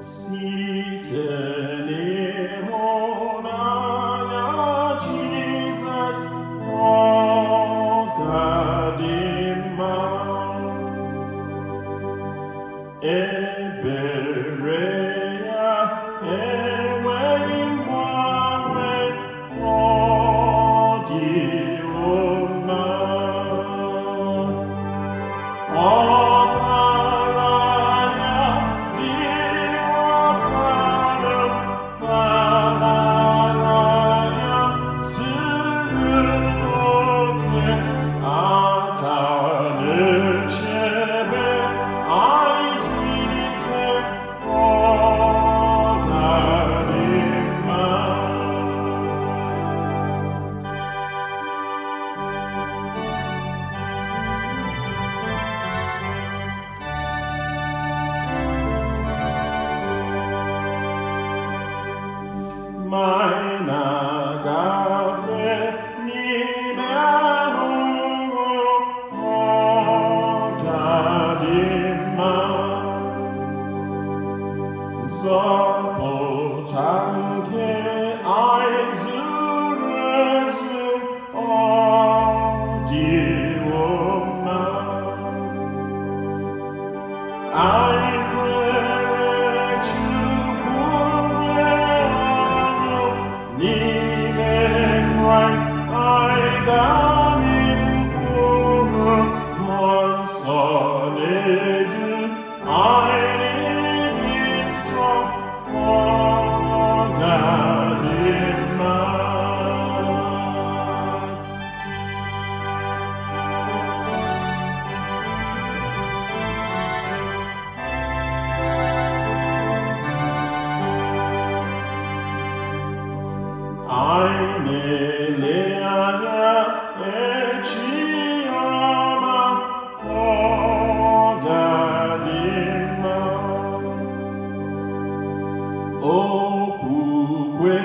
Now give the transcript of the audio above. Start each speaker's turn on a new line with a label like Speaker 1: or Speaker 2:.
Speaker 1: Site n'ịhụnanya Jizọs, ọ ga-adị mma. Ebere ya enweghị mgbanwe, ọ dị mma. Ọbara ya dị oke ọnụ, amara ya zuru oke, aka na-echebe anyị dị ike, ọ ga-adị mma. Ma ị na-agafe n'ime ahụhụ, ọ ga-adị mma. Nzọpụta nke anyị zuru ezu, ọ dịwo mma. Anyị kwere Chukwu nwere ọṅụ n'ime Kraịst, anyị ga-amị mkpụrụ. Mmụọ Nsọ na-edu anyị n'ịdị nsọ, ọ ga-adị mma. Anyị na-ele anya echi ọma, ọ ga-adị mma. Okwukwe